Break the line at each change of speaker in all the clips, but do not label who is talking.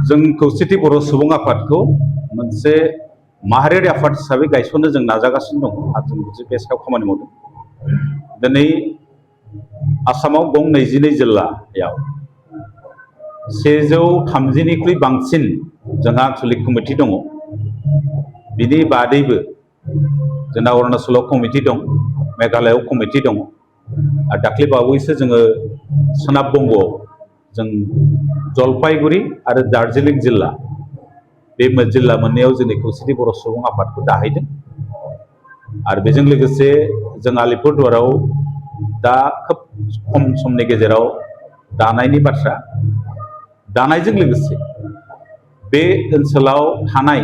जों खौसेथि बर' सुबुं आफादखौ मोनसे माहारियारि आफाद हिसाबै गायसननो जों नाजागासिनो दं आरो जों बे सायाव खामानि मावदों। दिनै आसामाव गं 22 जिल्लायाव 130निख्रुइ बांसिन जोंहा आन्सलिक कमिटि दङ। बिनि बादैबो जोंना अरुणाचलाव कमिटि दं, मेघालयआव कमिटि दङ आरो दाख्लै बावैसो जोङो सोनाब बंगआव जों जलपाइगुरि आरो दार्जिलिं जिल्ला बे जिल्ला मोननैयाव जोंनि खौसेथि बर' सुबुं आफादखौ दाहैदों। आरो बेजों लोगोसे जों आलिपुरदुवाराव दा खोब खम समनि गेजेराव दानायनि बाथ्रा, दानायजों लोगोसे बे ओनसोलाव थानाय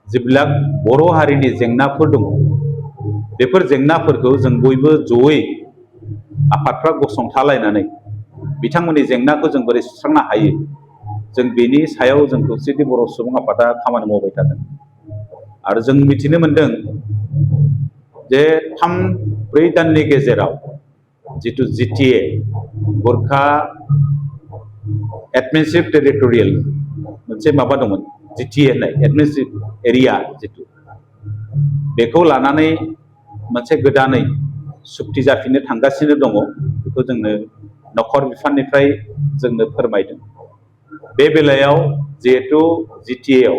जेब्ला बर' हारिनि जेंनाफोर दङ, बेफोर जेंनाफोरखौ जों बयबो जयै आफादफ्रा गसंथालायनानै बिथांमोननि जेंनाखौ जों बोरै सुस्रांनो हायो, जों बेनि सायाव जों खौसेथि बर' सुबुं आफादा खामानि मावबाय थादों। आरो जों मिथिनो मोनदों जे 3-4 दाननि गेजेराव जिथु जिटिए गोरखा एडमिनिस्ट्रेटिभ टेरिटरियेल मोनसे माबा दंमोन, जिटिए होननाय एडमिनिस्ट्रेटिभ एरिया जिथु, बेखौ लानानै मोनसे गोदानै सुक्ति जाफिननो थांगासिनो दङ। बेखौ जोंनो नखर बिफाननिफ्राय जोंनो फोरमायदों। बे बेलायाव जिहेतु जिटिएआव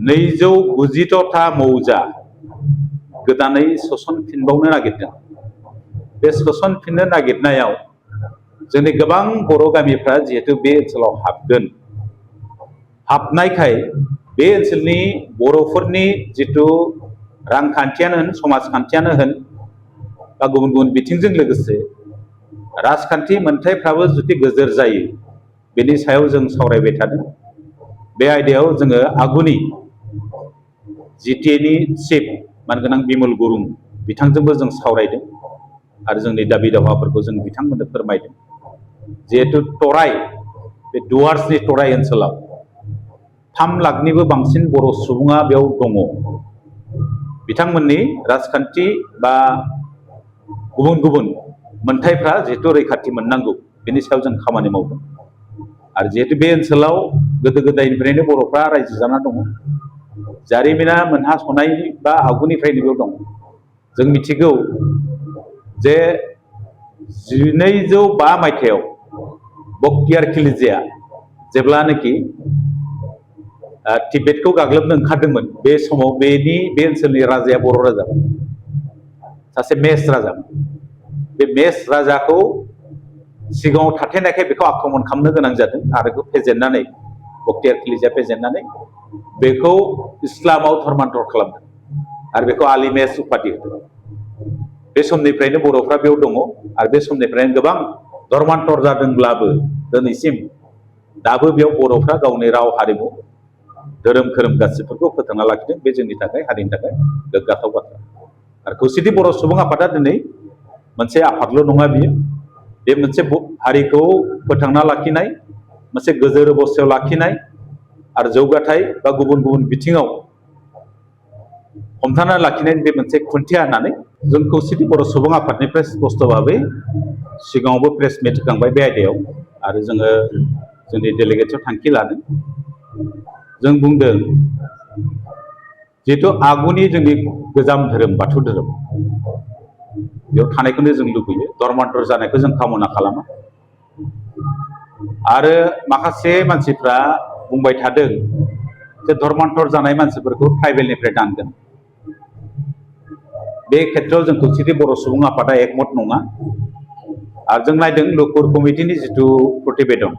290टा मौजा गोदानै सोसनफिनबावनो नागिरदों। बे सोसनफिननो नागिरनायाव जोंनि गोबां बर' गामिफ्रा जिहेतु बे ओनसोलाव हाबगोन, हाबनायखाय बे ओनसोलनि बर'फोरनि जिथु रांखान्थियानो होन, समाजखान्थियानो होन बा गुबुन गुबुन बिथिंजों लोगोसे राजखान्थि मोनथायफ्राबो जुदि गोजोर जायो, बेनि सायाव जों सावरायबाय थादों। बे आयदायाव जोङो आगुनि जिटिएनि चिफ मानगोनां बिमल गुरुं बिथांजोंबो जों सावरायदों आरो जोंनि दाबि दावाफोरखौ जों बिथांमोननो फोरमायदों। जिहेतु टराय, बे डुवार्सनि टराय ओनसोलाव 3 लाखनिबो बांसिन बर' सुबुङा बेयाव दङ। बिथांमोननि राजखान्थि बा गुबुन गुबुन मोनथायफ्रा जिहेतु रैखाथि मोननांगौ, बेनि सायाव जों खामानि मावदों। आरो जिहेतु बे ओनसोलाव गोदो गोदायनिफ्रायनो बर'फ्रा रायजो जाना दङ, जारिमिना मोनहासनाय बा आगुनिफ्रायनो बेयाव दं। जों मिथिगौ जे 1205 मायथाइयाव बक्तियार खिलजिया जेब्लानोखि तिब्बेतखौ गाग्लोबनो ओंखारदोंमोन, बे समाव बे ओनसोलनि राजाया बर' राजामोन, सासे मेस राजामोन। बे मेस राजाखौ सिगाङाव थाथेनायखाय बेखौ आक्रमण खालामनो गोनां जादों आरो बेखौ फेजेननानै, बक्तियार खिलजिया फेजेननानै बेखौ इस्लामाव धर्मान्तर खालामदों आरो बेखौ आलि मेस उपाधि होदों। बे समनिफ्रायनो बर'फ्रा बेयाव दङ आरो बे समनिफ्रायनो गोबां धर्मान्तर जादोंब्लाबो दिनैसिम दाबो बेयाव बर'फ्रा गावनि राव, हारिमु, धोरोम खोरोम गासिफोरखौ फोथांना लाखिदों। बे जोंनि थाखाय, हारिनि थाखाय गोग्गाथाव बाथ्रा। आरो खौसेथि बर' सुबुं आफादा दिनै मोनसे आफादल' नङा, बे मोनसे हारिखौ फोथांना लाखिनाय, मोनसे गोजोर अबस्थायाव लाखिनाय आरो जौगाथाय बा गुबुन गुबुन बिथिङाव हमथाना लाखिनायनि बे मोनसे खुन्थिया होननानै जों खौसेथि बर' सुबुं आफादनिफ्राय स्पष्ट भाबै सिगाङावबो प्रेस मिट होखांबाय बे आयदायाव। आरो जोङो जोंनि डेलिगेट्सआव थांखि लादों। जों बुंदों जिहेतु आगुनि जोंनि गोजाम धोरोम बाथौ धोरोम, बेयाव थानायखौनो जों लुबैयो, धर्मान्तर जानायखौ जों कामना खालामा। आरो माखासे मानसिफ्रा बुंबाय थादों जे धर्मान्तर जानाय मानसिफोरखौ ट्राइबेलनिफ्राय दानगोन। बे खेत्रआव जों खौसेथि बर' सुबुं आफादा एकमत नङा। आरो जों नायदों लुकुर कमिटिनि जिथु प्रतिवेदन,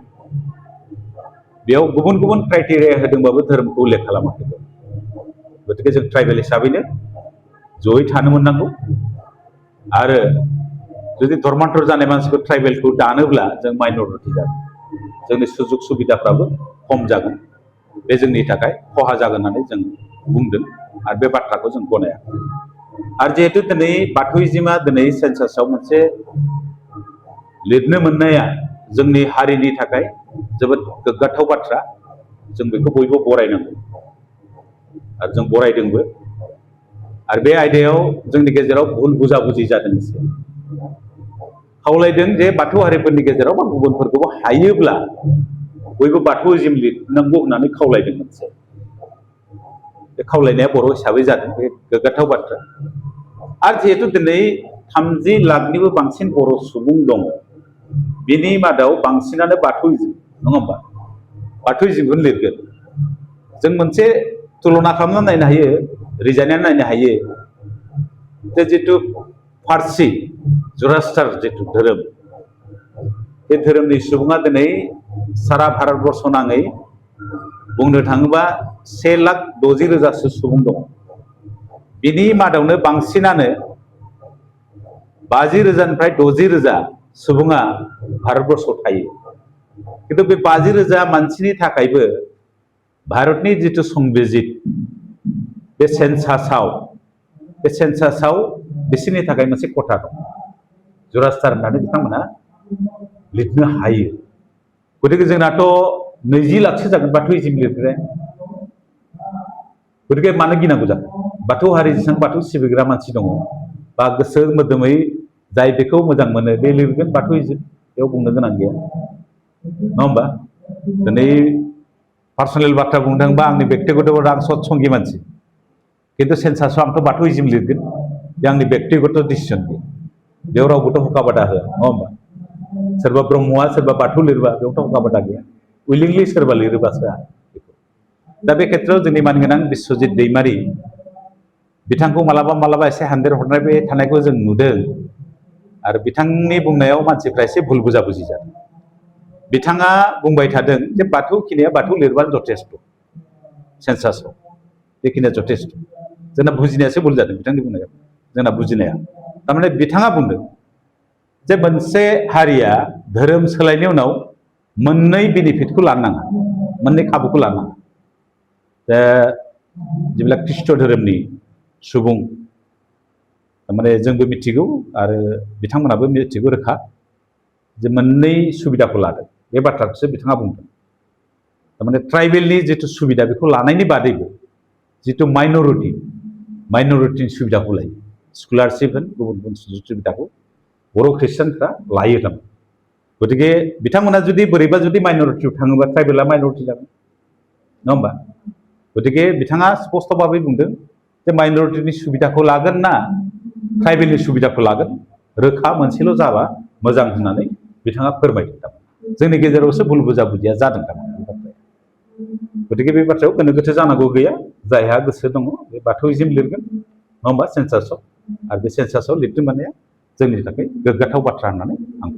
बेयाव गुबुन गुबुन क्राइटेरिया होदोंबाबो धोरोमखौ उल्लेख खालामाखै। गतिके जों ट्राइबेल हिसाबैनो जयै थानो मोननांगौ। आरो जुदि धर्मान्तर जानाय मानसिखौ ट्राइबेलखौ दानोब्ला जों माइनरिटि जागोन, जोंनि सुजुग सुबिदाफ्राबो खम जागोन, बे जोंनि थाखाय खहा जागोन होननानै जों बुंदों आरो बे बाथ्राखौ जों गनाया। आरो जिहेतु दिनै बाथौइजिमा दिनै सेन्सासआव मोनसे लिरनो मोननाया जोंनि हारिनि थाखाय जोबोद गोग्गाथाव बाथ्रा। जों बेखौ बयबो बरायनांगौ आरो जों बरायदोंबो। आरो बे आयदायाव जोंनि गेजेराव भुल बुजाबुजि जादों एसे। खावलायदों जे बाथौ हारिफोरनि गेजेराव बा गुबुनफोरखौबो हायोब्ला बयबो बाथौइज्म लिरनांगौ होननानै खावलायदों मोनसे बे खावलायनाया बर' हिसाबै जादों बे गोग्गाथाव बाथ्रा आरो जिहेतु दिनै 30 लाखनिबो बांसिन बर' सुबुं दङ बिनि मादाव बांसिनानो बाथौइज्म नङा होमबा बाथौइज्मखौनो लिरगोन जों मोनसे तुलना खालामना नायनो हायो रिजायनानै नायनो हायो जे जितु फारसि जरास्टार जितु धोरोम बे धोरोमनि सुबुङा दिनै सारा भारतबर्ष नाङै बुंनो थाङोबा 1,60,000 सुबुं दङ बिनि मादावनो बांसिनानो 50,000निफ्राय 60,000 सुबुङा भारतबर्षआव थायो किन्तु बे 50,000 मानसिनि थाखायबो भारतनि जितु संबिजित बे सेन्सासाव बिसोरनि थाखाय मोनसे खथा दं जरास्टार होननानै बिथांमोना लिरनो हायो गतिके जोंनाथ' 20 लाखसो जागोन बाथौइज्म लिरग्राया गतिके मानो गिनांगौ जाखो बाथौ हारि जेसेबां बाथौ सिबिग्रा मानसि दङ बा गोसो मोदोमै जाय बेखौ मोजां मोनो बे लिरगोन बाथौइज्म बेयाव बुंनो गोनां गैया नङा होमबा दिनै पार्सनेल बाथ्रा बुंनो थाङोबा आंनि बेक्तिगत आं सत्संगि मानसि किन्तु सेन्सासाव आंथ' बाथौइज्म लिरगोन बे आंनि बेक्तिगत डिसिसन बेयाव रावबोथ' हुखा बादा होआ नङा होमबा सोरबा ब्रह्मआ सोरबा बाथौ लिरबा बेयावथ' हुखा बादा गैया उइलिंलि सोरबा लिरोबासो दा बे खेत्रआव जोंनि मानगोनां बिस्वजित दैमारि बिथांखौ मालाबा एसे हान्देर हरनाय थानायखौ जों नुदों आरो बिथांनि बुंनायाव मानसिफ्रा एसे भुल बुजाबुजि जादों बिथाङा बुंबाय थादों जे बाथौ खिनिया बाथौ लिरबानो जथेस्थ सेन्सासाव बेखिनिया जथेस्थ जोंना बुजिनायासो भुल जादों बिथांनि बुंनायाव जोंना बुजिनाया थारमाने बिथाङा बुंदों जे मोनसे हारिया धोरोम सोलायनायनि उनाव मोननै बेनिफिटखौ लानो नाङा मोननै खाबुखौ लानो नाङा दा जेब्ला ख्रिस्ट धोरोमनि सुबुं थारमाने जोंबो मिथिगौ आरो बिथांमोनाबो मिथिगौ रोखा जे मोननै सुबिदाखौ लादों बे बाथ्राखौसो बिथाङा बुंदों थारमाने ट्राइबेलनि जितु सुबिदा बेखौ लानायनि बादैबो जितु माइन'रिटिनि सुबिदाखौ लायो स्कलारशिप होन गुबुन गुबुन सुजुग सुबिदाखौ बर' ख्रिस्टानफ्रा लायो थारमाने गतिके बिथांमोना जुदि बोरैबा जुदि माइन'रिटियाव थाङोबा ट्राइबेला माइन'रिटि जागोन नङा होमबा गतिके बिथाङा स्पष्ट भाबै बुंदों जे माइन'रिटिनि सुबिदाखौ लागोन ना ट्राइबेलनि सुबिदाखौ लागोन रोखा मोनसेल' जाबा मोजां होननानै बिथाङा फोरमायदों थारमाने जोंनि गेजेरावसो भुल बुजाबुजिया जादों थारमाने बे बाथ्राया गतिके बे बाथ्रायाव गोनो गोथो जानांगौ गैया जायहा गोसो दङ बे बाथौइज्म लिरगोन नङा होमबा सेन्सासाव आरो बे सेन्सासाव लिरदों माने जोंनि थाखाय गोग्गाथाव बाथ्रा होननानै आं